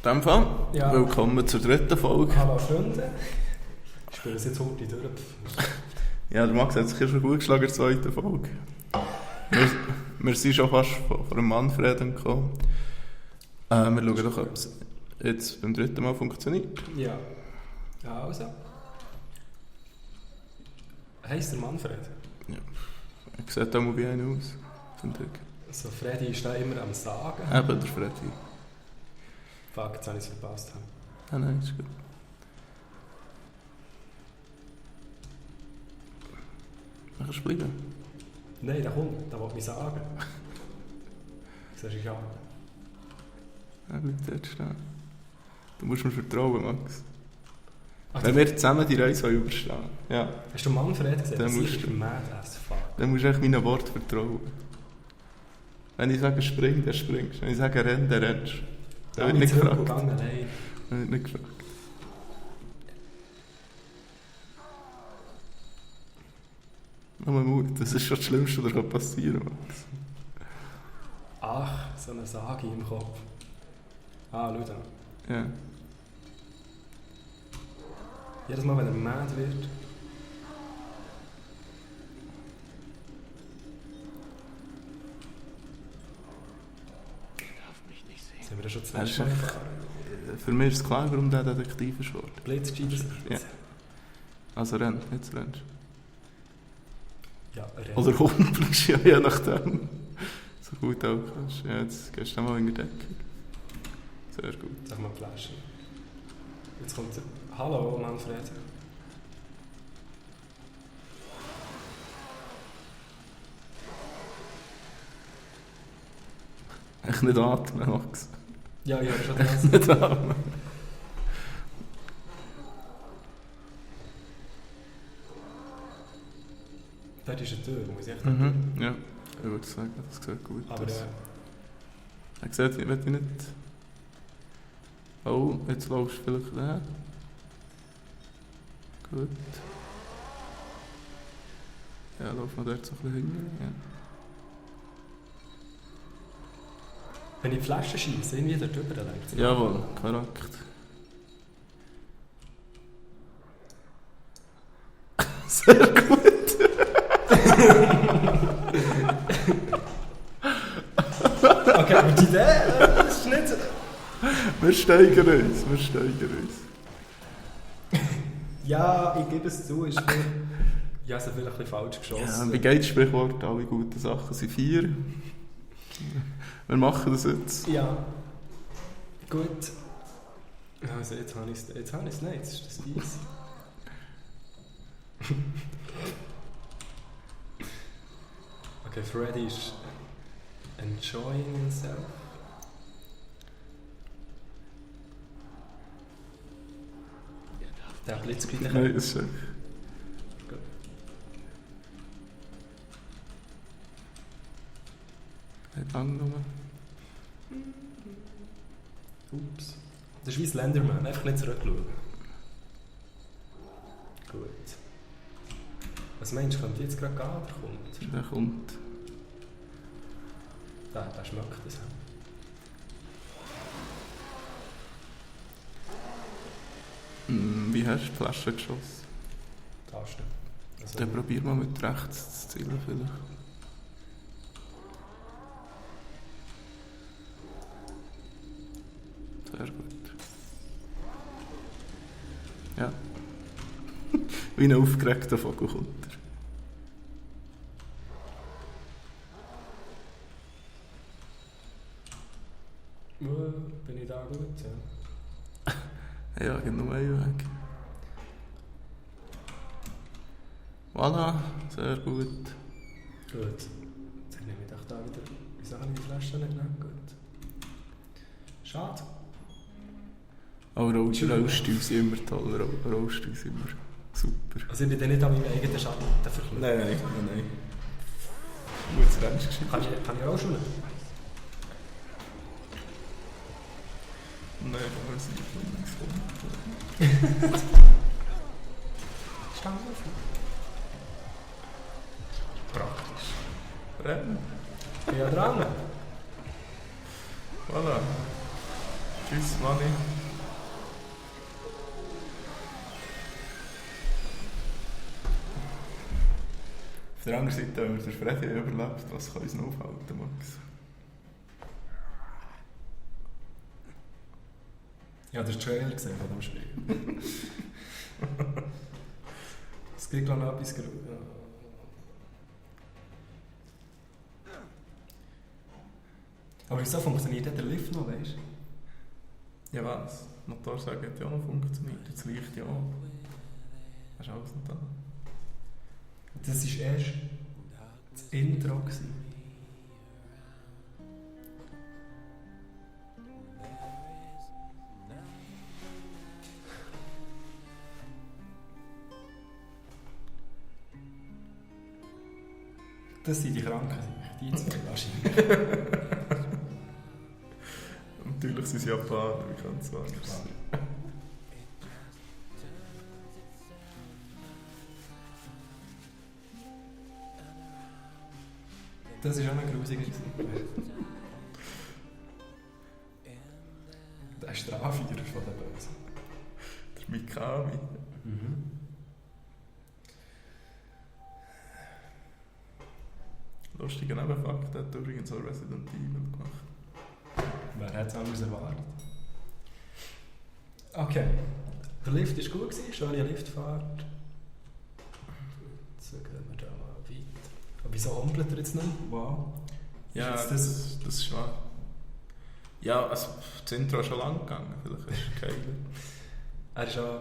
dem Fall, Ja. willkommen zur dritten Folge. Hallo Freunde. Ich spiele es jetzt heute durch. Ja, der Max hat sich hier schon gut geschlagen in der zweiten Folge. Wir sind schon fast von einem Manfred gekommen. Wir schauen doch, ob es jetzt beim dritten Mal funktioniert. Ja. Also. Heisst der Manfred? Ja. Er sieht auch mal wie einer aus, finde ich. Also Freddy ist da immer am Sagen. Eben, der Freddy. Fuck, jetzt habe ich es verpasst. Ah nein, ist gut. Dann kannst du bleiben. Nein, der kommt, der will mich sagen. Das ist ja. Er bleibt dort stehen. Du musst mir vertrauen, Max. Ach, Wenn wir zusammen die Reise überstehen, ja, hast du Manfred gesehen? Dann Das musst ist du. mad as fuck. dann musst du echt meinen Wort vertrauen. Wenn ich sage spring, dann springst du. Wenn ich sage renn, dann rennst du. Da wird nicht gefragt. Allein. Da wird nicht gefragt. Nochmal Mut, das ist schon das Schlimmste, was passieren kann, Max. Ach, so eine Sage im Kopf. Ah, schau da. Ja. Jedes Mal, wenn er mad wird. Sind wir da schon Er ist zwei Mal echt- gefahren? Für mich ist es klar, warum der Detektiv ist geworden. Blitzgescheit. Ja. Also renn, jetzt rennst Ja, du. Oder humpelst, ja, je nachdem. So gut auch kannst. Ja, jetzt gehst du mal in die Deckung. Sehr gut. Sag mal Flasche. Jetzt kommt er. Hallo, Manfred. Echt nicht atmen, Max. Ja, ich habe schon das. Nicht atmen. Dort ist eine Tür, muss ich echt Ja, ich würde sagen, das sieht gut Aber aus. Er sieht, ich will nicht... Oh, jetzt laufst du vielleicht da. Gut. Ja, lauf mal dort so ein bisschen hinten. Ja. wenn ich die Flasche schieße, irgendwie dort drüber, dann lenkt es. Jawohl, korrekt. Sehr gut. Okay, aber die Idee, das ist nicht so... Wir steigern uns. Ja, ich gebe es zu, ist viel... Ja, es hat vielleicht ein bisschen falsch Ja, geschossen. wie geht das Sprichwort? Alle guten Sachen sind 4. Wir machen das jetzt. Ja. Gut. Also jetzt habe ich es nicht, jetzt ist das easy. Okay, Freddy ist enjoying himself. Der Blitzgescheit. Nein, das ist echt. Gut. Nicht angenommen. Ups. Das ist wie Slenderman, einfach nicht zurückschauen. Gut. Was meinst du, kommt jetzt gerade gehen oder kommt? Der kommt. Der schmeckt das. Wie hast du die Flasche geschossen? Taste. Also, Dann probier mal mit rechts zu zielen vielleicht. Sehr gut. Ja. Wie ein aufgeregter Vogel kommt er. bin ich da gut? Ja. Ja, geht nur einen Weg. Voilà, sehr gut. Gut. Jetzt nehme ich doch da wieder. Wieso habe ich die Flasche nicht genommen? Gut. Schade. Aber Rollstuhl sind immer toll, Rollstuhl sind immer super. Also ich bin dann nicht an meinem eigenen Schatten verknüpft. Nein. Gutes Renngeschichte. Kann ich auch schon? Nein, aber es ist nicht so. Stange auf. Praktisch. Rennen. Bin ja dran. Voilà. Tschüss, Manni. Auf der anderen Seite, wenn wir den Freddy überlebt, was kann uns noch aufhalten, Max? Ich habe den Trailer gesehen von dem Spiel. Es gibt glaube ich noch etwas Aber wieso funktioniert der Lift noch, weißt du? Ja was? Die Motorsäge hat ja auch noch funktioniert, jetzt Licht ja auch. Hast du alles nicht da? Das war erst das Intro gewesen. Das sind die Kranken, die zwei wahrscheinlich. Natürlich sind sie Japaner, wie kann es anders sein? Das war auch noch grusiger. Der ist der Anführer von der Bösen. Der Mikami. Mhm. Lustiger Nebenfakt, hat übrigens auch Resident Evil gemacht. Wer hätte es anders erwartet? Okay. Der Lift war gut, schöne Liftfahrt. Jetzt gehen wir da weiter. Aber wieso ampelt er jetzt nicht? Wow. Ja, Ist das ist wahr. Ja, also das Intro ist schon lang gegangen, vielleicht ist es geiler. Er ist auch...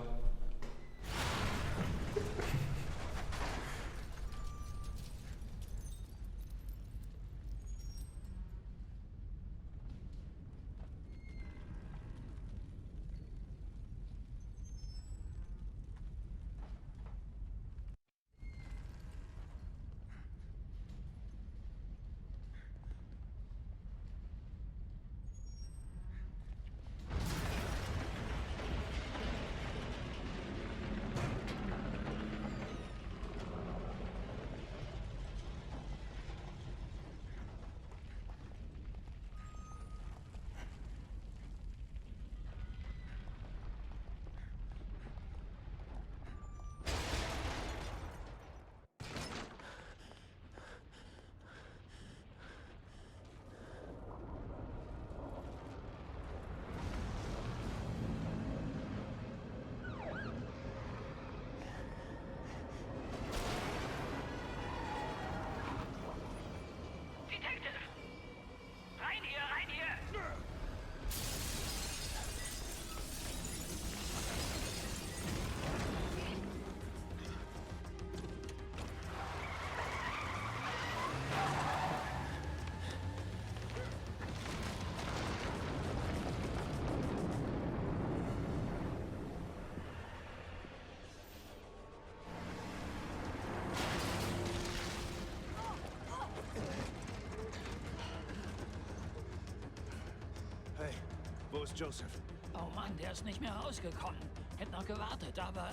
Wo ist Joseph? Oh Mann, der ist nicht mehr rausgekommen. Hätte noch gewartet, aber...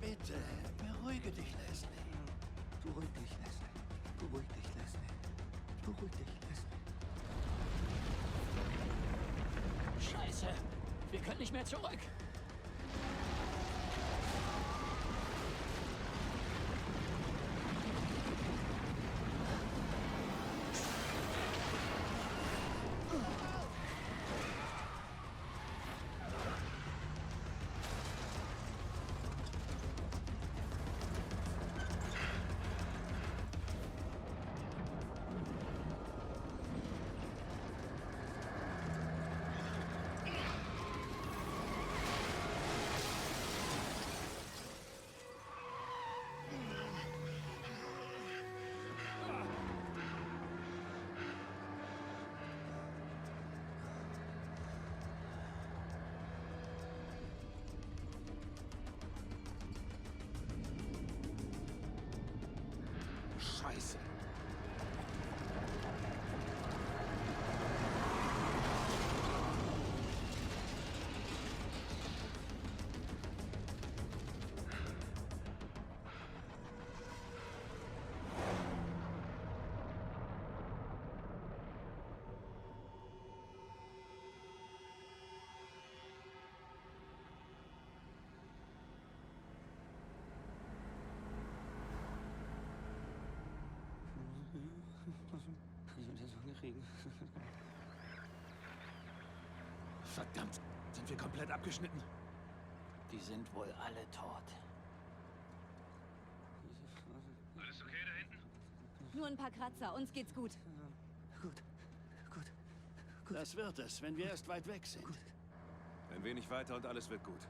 Bitte, beruhige dich, Leslie. Beruhig dich, Leslie. Beruhig dich, Leslie. Beruhig dich, Leslie. Scheiße, wir können nicht mehr zurück. Scheiße. Verdammt, sind wir komplett abgeschnitten? Die sind wohl alle tot. Alles okay da hinten? Nur ein paar Kratzer, uns geht's gut. Gut. Das wird es, wenn wir erst weit weg sind. Ein wenig weiter und alles wird gut.